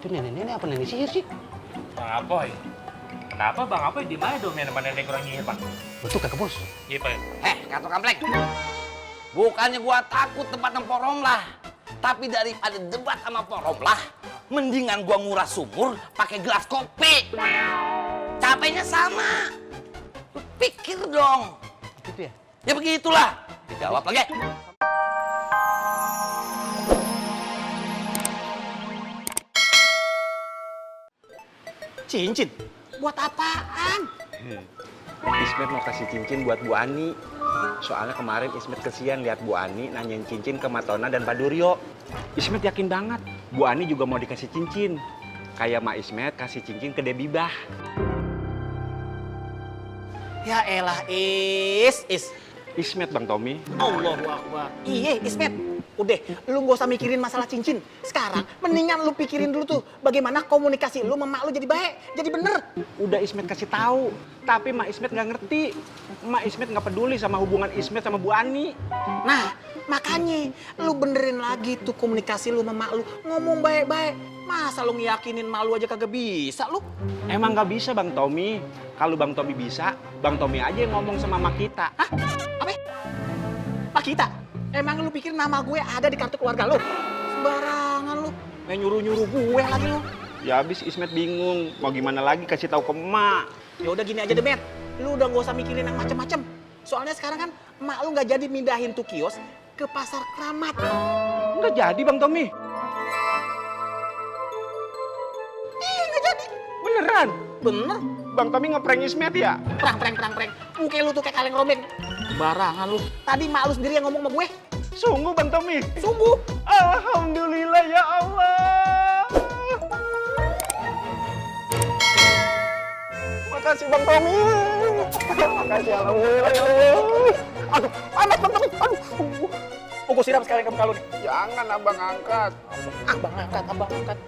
Itu nenek-nenek apa nenek sihir sih? Bang Apoy. Kenapa Bang Apoy di mana dong sama nenek kurang nyihir, Bang? Betul kagak bos? Iya, Pak. Katu Kampleng. Bukannya gua takut tempat nempor lah. Tapi daripada debat sama poromlah, mendingan gua nguras sumur pakai gelas kopi. Capeknya sama. Lu pikir dong. Gitu ya? Ya begitulah. Dijawab lagi. Cincin? Buat apaan? Ismet mau kasih cincin buat Bu Ani. Soalnya kemarin Ismet kesian lihat Bu Ani nanyain cincin ke Matona dan Pak Duryo. Ismet yakin banget Bu Ani juga mau dikasih cincin. Kayak Mak Ismet kasih cincin ke Debibah. Ya elah Is. Ismet Bang Tommy. Allahu Akbar. Iya Ismet. Udah, lu gak usah mikirin masalah cincin. Sekarang, mendingan lu pikirin dulu tuh bagaimana komunikasi lu sama mak lu jadi baik, jadi bener. Udah Ismet kasih tahu, tapi Mak Ismet nggak ngerti. Mak Ismet nggak peduli sama hubungan Ismet sama Bu Ani. Nah, makanya lu benerin lagi tuh komunikasi lu sama mak lu. Ngomong baik-baik. Masa lu ngiyakinin mak lu aja kagak bisa lu? Emang nggak bisa Bang Tommy. Kalau Bang Tommy bisa, Bang Tommy aja yang ngomong sama mak kita. Hah? Apa? Pak kita? Emang lu pikir nama gue ada di kartu keluarga lu? Sembarangan lu. Yang nyuruh-nyuruh gue lagi lu. Ya habis Ismet bingung, mau gimana lagi kasih tahu ke emak. Ya udah gini aja deh, Met. Lu udah gak usah mikirin yang macem-macem. Soalnya sekarang kan emak lu gak jadi mindahin tuh kios ke pasar Keramat. Nggak jadi Bang Tommy. Ih, gak jadi. Beneran? Bener. Bang Tommy ngeprank Ismet ya? Perang. Muka lu tuh kayak kaleng robek. Barangan lu. Tadi mak lu sendiri yang ngomong sama gue. Sungguh Bang Tommy? Sungguh. Alhamdulillah ya Allah. Makasih Bang Tommy. Makasih alhamdulillah ya Allah. Aduh, panas Bang Tommy. Aduh. Oh, gue siram sekalian ke muka lu nih. Jangan abang angkat. Abang angkat.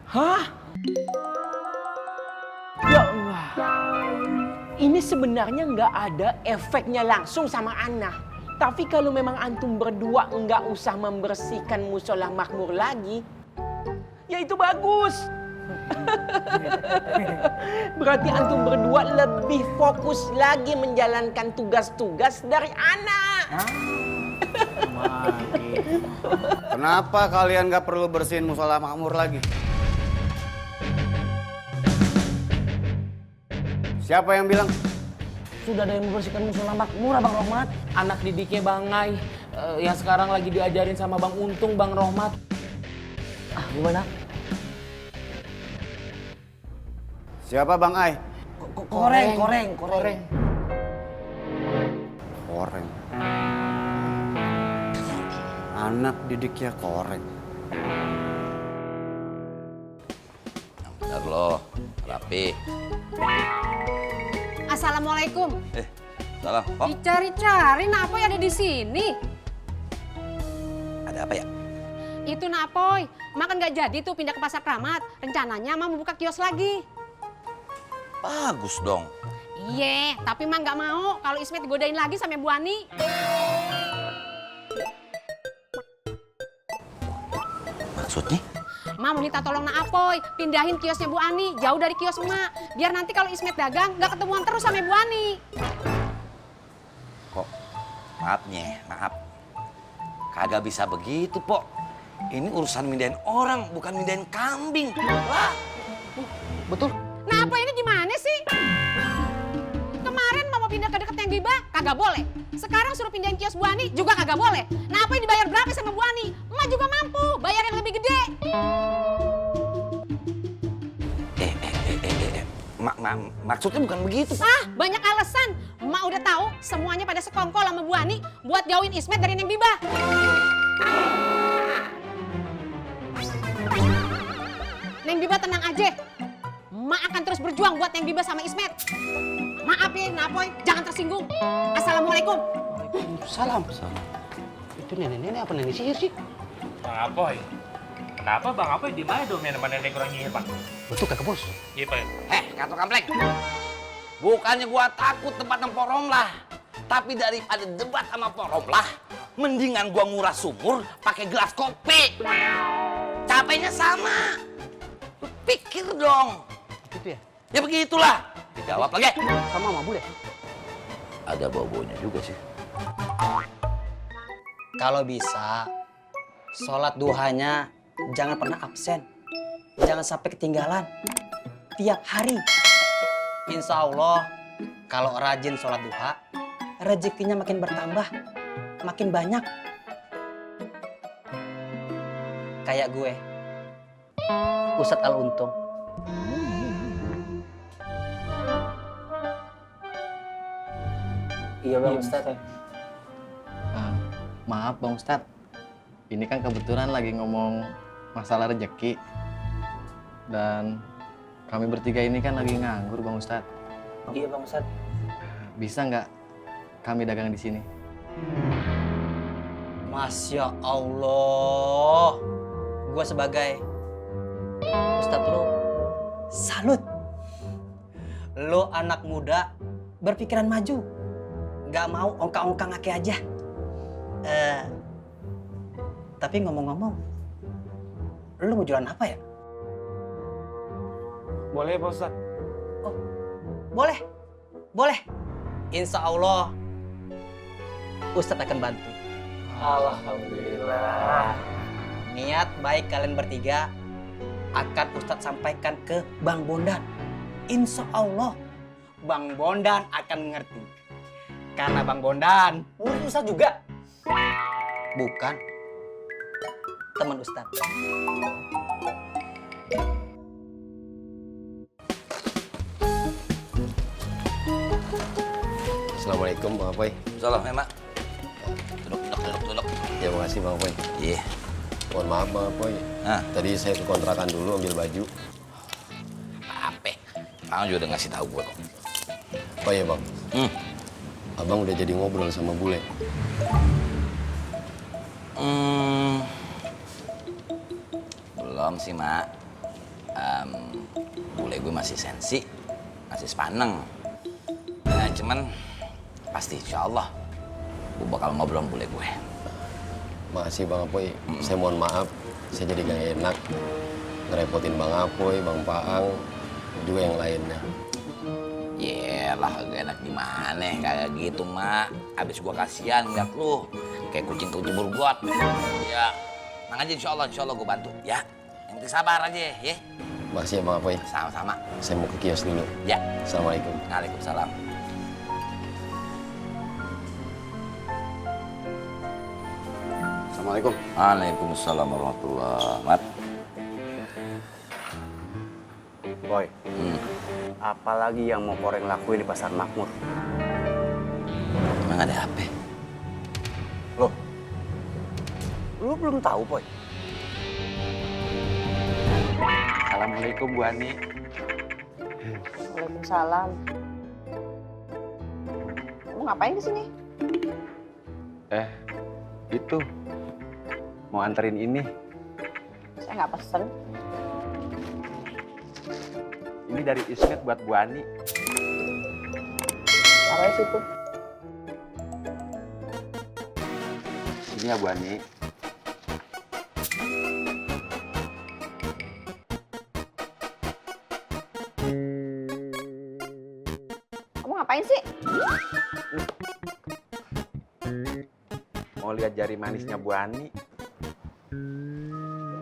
Hah? Ya Allah. Ini sebenarnya nggak ada efeknya langsung sama Ana. Tapi kalau memang antum berdua nggak usah membersihkan musola makmur lagi, ya itu bagus. Berarti antum berdua lebih fokus lagi menjalankan tugas-tugas dari Ana. Kenapa kalian gak perlu bersihin musola makmur lagi? Siapa yang bilang? Sudah ada yang membersihkan musola makmur, Bang Rohmat. Anak didiknya Bang Ngai yang sekarang lagi diajarin sama Bang Untung, Bang Rohmat. Ah, gimana? Siapa Bang Ai? Koreng. Anak didiknya koreng. Bentar lo, rapi. Assalamualaikum. Salam. Oh, Dicari-cari Napoy ada di sini. ada apa ya? Itu Napoy, makan nggak jadi tuh pindah ke pasar Keramat. Rencananya mau buka kios lagi. Bagus dong. Iya, tapi mah nggak mau kalau Ismet digodain lagi sama Bu Ani. Maksudnya? Ma mau minta tolong Napoy, pindahin kiosnya Bu Ani jauh dari kios emak. Biar nanti kalau Ismet dagang nggak ketemuan terus sama Bu Ani. Kok? Maaf. Kagak bisa begitu, Pok. Ini urusan mindahin orang, bukan mindahin kambing. Lah. Betul. Napoy ini gimana sih? Kemarin mau pindah ke deket yang Biba, kagak boleh. Sekarang suruh pindahin kios Bu Ani juga kagak boleh. Napoy dibayar berapa sama Bu Ani? Emak juga mampu, bayar yang lebih gede. Maksudnya bukan begitu. Ah, banyak alasan. Emak udah tahu semuanya pada sekongkol sama Bu Ani buat jauhin Ismet dari Neng Biba. Neng Biba tenang aja. Emak akan terus berjuang buat Neng Biba sama Ismet. Maaf ya, Napoy, jangan tersinggung. Assalamualaikum. Salam. Itu nenek-nenek apa nenek sihir sih? Bang Apoy. Kenapa Bang Apoy di mana dong sama nenek kurang nyihir, Bang? Betul kagak bos? Iya, Pak. Katu Kampleng. Bukannya gua takut tempat nempor lah. Tapi daripada debat sama poromlah, mendingan gua nguras sumur pakai gelas kopi. Capeknya sama. Lu pikir dong. Gitu ya? Ya begitulah. Jawab lagi. Sama sama bule. Ada bau-baunya juga sih. Kalau bisa, sholat duhanya jangan pernah absen. Jangan sampai ketinggalan. Tiap hari. Insya Allah, kalau rajin sholat duha, rezekinya makin bertambah, makin banyak. Kayak gue, Ustadz Al-Untung. Iya bang Ustadz. Maaf Bang Ustadz, ini kan kebetulan lagi ngomong masalah rejeki. Dan kami bertiga ini kan lagi nganggur Bang Ustadz. Iya Bang Ustadz. Bisa nggak kami dagang di sini? Masya Allah, gue sebagai Ustadz lo salut. Lo anak muda berpikiran maju, gak mau ongkang-ongkang ake aja. Tapi ngomong-ngomong, lo mau jualan apa ya? Boleh Pak Ustadz? Oh, boleh, boleh. Insya Allah, Ustadz akan bantu. Alhamdulillah. Niat baik kalian bertiga akan Ustadz sampaikan ke Bang Bondan. Insya Allah, Bang Bondan akan mengerti. Karena Bang Bondan murid Ustadz juga. Bukan teman Ustadz. Assalamualaikum Bang Apoy. Salam ya, Mak. Duduk. Ya makasih Bang Apoy. Iya. Mohon maaf Bang Apoy. Hah? Tadi saya ke kontrakan dulu ambil baju. Apa? Bang juga udah ngasih tahu gue kok. Oh iya Bang. Abang udah jadi ngobrol sama bule. Belum sih, Mak. Bule gue masih sensi, masih sepaneng. Nah, cuman pasti insya Allah gue bakal ngobrol sama bule gue. Makasih Bang Apoy. Saya mohon maaf, saya jadi gak enak ngerepotin Bang Apoy, Bang Paang, juga yang lainnya. Yelah, gak enak gimana, kayak gitu, Mak. Abis gua kasihan ngeliat lu, kayak kucing kejebur got. Ya, tenang aja insya Allah gua bantu, ya. Yang penting sabar aja, ya. Makasih ya Bang Apoy. Sama-sama. Saya mau ke kios dulu. Ya. Assalamualaikum. Waalaikumsalam. Assalamualaikum. Waalaikumsalam warahmatullahi wabarakatuh. Boy, apalagi yang mau Koreng lakuin di Pasar Makmur? Emang ada apa? Loh, lu belum tahu, Boy? Assalamualaikum Bu Ani. Waalaikumsalam. Kamu ngapain di sini? Itu mau anterin ini. Saya nggak pesen. Ini dari Ismet buat Bu Ani. Taruh di situ. Ini ya Bu Ani. Kamu ngapain sih? Mau lihat jari manisnya Bu Ani.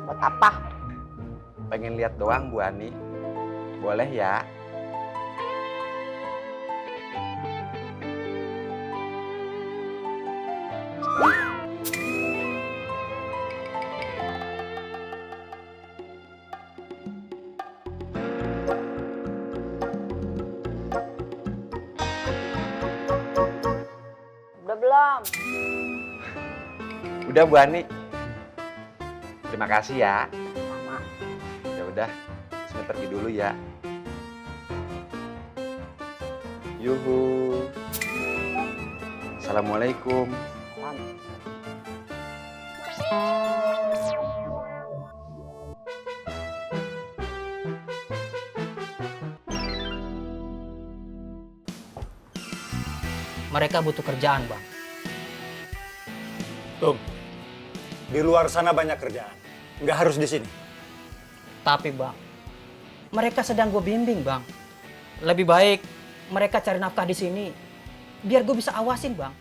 Buat apa? Pengen lihat doang Bu Ani. Boleh ya? Udah belum? Udah Bu Ani. Terima kasih ya. Sama. Ya udah, Ismet pergi dulu ya. Yuhu. Assalamualaikum. Mereka butuh kerjaan, Bang. Tum, di luar sana banyak kerjaan. Nggak harus di sini. Tapi bang, mereka sedang gue bimbing bang. Lebih baik mereka cari nafkah di sini, biar gue bisa awasin bang.